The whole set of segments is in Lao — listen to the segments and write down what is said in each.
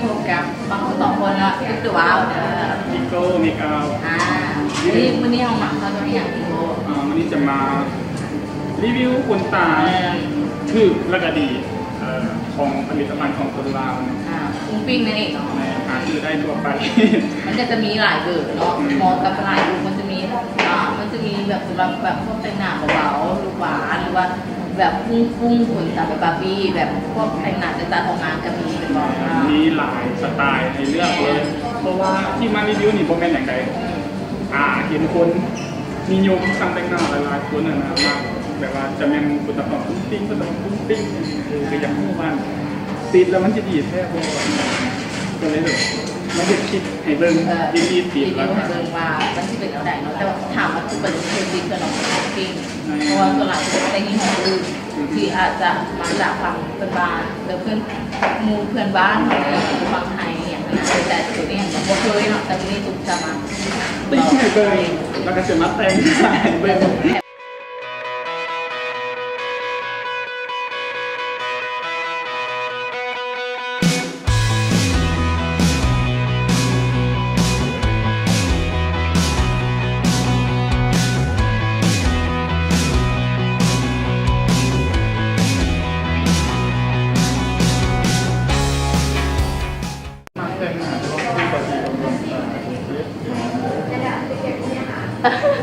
ພົບກັບພວກເຮົາສອງຄົນເນາະ Pick the Wow ເດີ Pickle Makeup ອ່າ ມື້ນີ້ ມື້ນີ້ເຮົາມາເຂົ້າຕົວຢ່າງ Pickle ອ່າ ມື້ນີ້ຈະມາຣີວິວຂົນຕາ ເອີ ຖືກ ແລ້ວກະດີ ເອີ ຂອງຜະລິດຕະພັນຂອງຄົນລາວເນາະ ອ່າ ປຸ້ງປິ້ງນັ້ນເອງເນາະ ແມ່ນ ຫາຊື້ໄດ້ທົ່ວໄປ ມັນກະຈະມີຫຼາຍເບີເນາະ ອືມ ເໝາະກັບຫຼາຍລຸກ ມັນຈະມີ ອ່າ ມັນຈະມີແບບສຳລັບແບບພວກແຕ່ງໜ້າເບົາໆ ລຸກຫວານ ຫຼືວ່າ ແບບປຸ້ງໆ ຂົນຕາແບບບາບີ ແບບພວກແຕ່ງໜ້າຈັດໆ ອອກງານກະມີແມ່ນບໍ່? ອ່າ ມີຫຼາຍສະໄຕໃຫ້ເລືອກເລີຍ ເພາະວ່າທີ່ມາຣີວິວນີ້ບໍ່ແມ່ນຫຍັງໃດ ອ່າ ເຫັນຄົນນິຍົມຊ່າງແຕ່ງໜ້າຫຼາຍໆຄົນຫັ້ນນະ ມັກແບບວ່າຈະແມ່ນຂົນຕາປ້ອງປຸ້ງປິ້ງ ຂົນຕາປ້ອງປຸ້ງປິ້ງ ເອີ ກະຢາກຮູ້ວ່າຕິດແລ້ວມັນຊິດີແທ້ບໍ່ ກະເລີຍແບບມາເຮັດຄລິບໃຫ້ເບິ່ງ ເອີ ຣີບໆຕິດ ແລ້ວກະ ໃຫ້ເບິ່ງວ່າມັນຊິເປັນແນວໃດເນາະ ແຕ່ວ່າຖາມວ່າທຸກຄົນເຄີຍຕິດເທື່ອເນາະ ປຸ້ງປິ້ງ ເພາະວ່າສ່ວນຫຼາຍຈະໄດ້ຍິນຂອງອື່ນ ທີ່ອາດຈະມາຈາກຝັ່ງເພື່ອນບ້ານ ຫຼືເພື່ອນ ໝູ່ເພື່ອນບ້ານ ຝັ່ງໄທຫຍັງຫັ້ນນະ ແຕ່ໂຕນີ້ຍັງບໍ່ເຄີຍເນາະ ແຕ່ມື້ນີ້ຕຸກຈະມາຕິດໃຫ້ເບິ່ງ ແລ້ວກະຊິມາແຕ່ງໃຫ້ເບິ່ງ.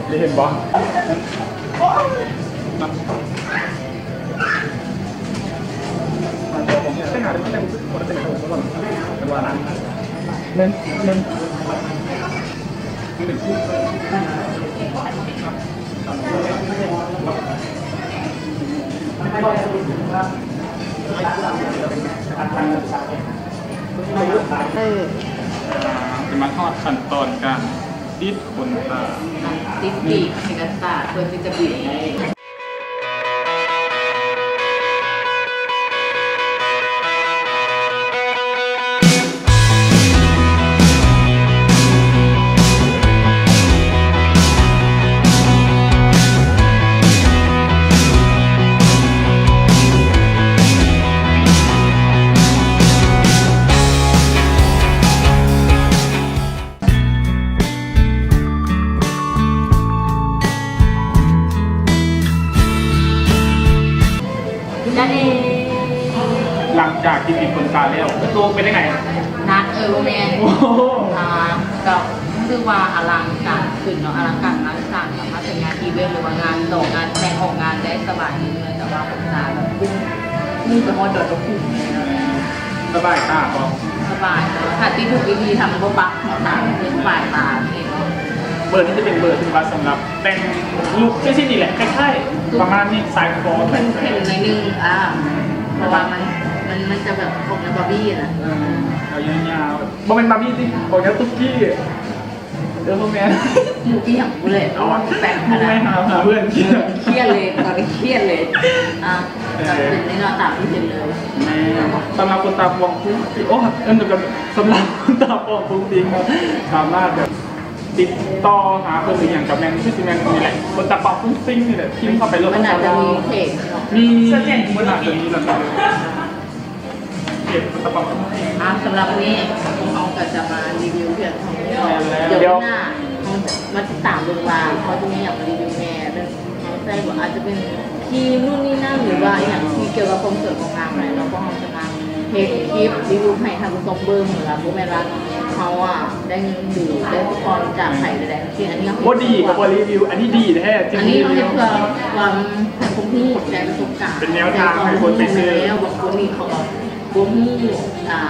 ໄດ້ເຫັນບໍ່? ເອີ ຈະມາຮອດຂັ້ນຕອນການ ຕິດຂົນຕາ ຕິດປີກໃຫ້ກັນຕາ ເພື່ອທີ່ຈະບິນໄດ້. ນັ້ນເອງ ຫຼັງຈາກທີ່ຕິດຂົນຕາແລ້ວ ໂຕເປັນຈັ່ງໃດ? ໜັກ ເອີ ບໍ່ແມ່ນ ໂອ້ໂຫ ອ່າ ກະຮູ້ສຶກວ່າອະລັງການຂຶ້ນເນາະ ອະລັງການງານສ້າງ ສາມາດໄປງານອີເວັນ ຫຼືວ່າງານດອກງານແຕ່ງອອກງານໄດ້ສະບາຍ ແຕ່ວ່າຂົນຕາແບບປຸ້ງ ປຸ້ງໄປຮອດດອຍດອກຄຸງ ສະບາຍຕາບໍ່? ສະບາຍ ຖ້າຕິດຖືກວິທີ ຖ້າມັນບໍ່ປັກເນາະ ຕາມັນຈະສະບາຍຕາເອງເນາະ. ເບີນີ້ຈະເປັນເບີທີ່ວ່າສຳລັບແຕ່ງລຸກຈັ່ງຊີ້ນີ້ແຫຼະ ຄ້າຍໆ ປະມານນີ້ ສາຍຄໍ ເຂັ້ມໆ ໜ້ອຍໜຶ່ງ ອ່າ ເພາະວ່າມັນ ມັນ ມັນຈະແບບອອກແນວບາບີຫັ້ນນະ ເອີ ເອົາຍາວໆ ບໍ່ແມ່ນບາບີຕິ ອອກແນວຕຸກກີ້. ເອີ ບໍ່ແມ່ນ ໝູ່ອີ່ຫຍັງບໍ່ເລີຍ ເອົາ ແປງ ໝູ່ໄປຫາເພື່ອນ ຄຽດເລີຍ ຕອນນີ້ຄຽດເລີຍ ອ່າ ເອີ ກະເປັນໃນໜ້າຕາທີ່ເຫັນເລີຍ ແມ່ນ ສຳລັບຄົນຕາບອດປຸ້ງປິ້ງ ໂອ້ ເອີ້ນ ສຳລັບຄົນຕາບອດປຸ້ງປິ້ງເນາະ ສາມາດແບບຕິດຕໍ່ຫາເພິ່ນ ຫຼືຫຍັງກະແມ່ນ ຄືຊິແມ່ນນີ້ແຫຼະ ຄົນຕາບອດປຸ້ງປິ້ງນີ້ແຫຼະ ພິມເຂົ້າໄປໂລດ ມັນອາດຈະມີເພຈເນາະ ມີ ມັນອາດຈະມີແລ້ວ ເກັບກະເປົາ. ອ່າ ສຳລັບມື້ນີ້ພວກເຮົາກະຈະມາຣີວິວພຽງເທົ່ານີ້ເນາະ ແມ່ນແລ້ວ ດຽວມື້ໜ້າເຮົາມາຕິດຕາມເບິ່ງວ່າເຮົາຈະມີຫຍັງມາຣີວິວແດ່ ເລື່ອງເຮົາໃຊ້ບໍ່ ອາດຈະເປັນຄຣີມນູ່ນນີ້ນັ້ນ ຫຼືວ່າອີ່ຫຍັງທີ່ກ່ຽວກັບຄວາມສວຍຄວາມງາມຫັ້ນແຫຼະເນາະ ພວກເຮົາຈະມາເຮັດຄລິບຣີວິວໃຫ້ທ່ານຜູ້ຊົມເບິ່ງ ແລ້ວບໍ່ແມ່ນວ່າເຮົາອະ ໄດ້ເງິນ ຫຼື ໄດ້ສະປອນຈາກໃຜໃດໆທັງສິ້ນ ອັນນີ້ເຮົາບໍ່ດີກະບໍ່ຣີວິວ ອັນນີ້ດີແທ້ ອັນນີ້ເຮົາເຮັດເພື່ອຄວາມ ເພື່ອຄວາມຮູ້ແລະປະສົບການ ເປັນແນວທາງໃຫ້ຄົນໄປຊື້ ແລ້ວບາງຄົນນີ້ເຂົາກະບໍ່ຮູ້ ອ່າ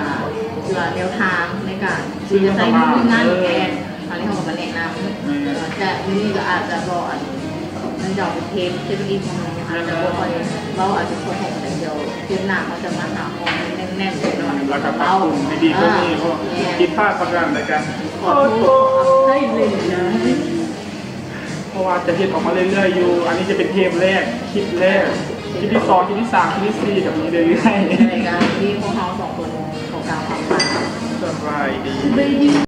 ເທື່ອແນວທາງໃນການທີ່ຈະໃຊ້ເງິນນັ້ນ ເອີ ອັນນີ້ເຮົາກະມາແນະນຳ ເອີ ແຕ່ມື້ນີ້ກະອາດຈະບໍ່ ອັນ ມັນຈະເປັນເທບ ເທບອີກ ອາດຈະບໍ່ຄ່ອຍເວົ້າ ອາດຈະບໍ່ຄ່ອຍເວົ້າປານໃດ ດຽວເທບໜ້າເຮົາຈະມາຫາຂໍ້ມູນແໜ້ນໆ ແລ້ວກະປັບປຸງໃຫ້ດີກວ່ານີ້ ເພາະຜິດພາດປະການໃດກະຂໍໂທດ ເພາະວ່າຈະເຮັດອອກມາເລື້ອຍໆຢູ່ ອັນນີ້ຈະເປັນເທບແລກ ຄລິບແລກ ຄລິບທີສອງ ຄລິບທີສາມ ຄລິບທີສີ່ ກະມີເລື້ອຍໆ ໃນການທີ່ພວກເຮົາສອງຄົນຂໍກ່າວຄຳລາ ສະບາຍດີ ສະບາຍດີ.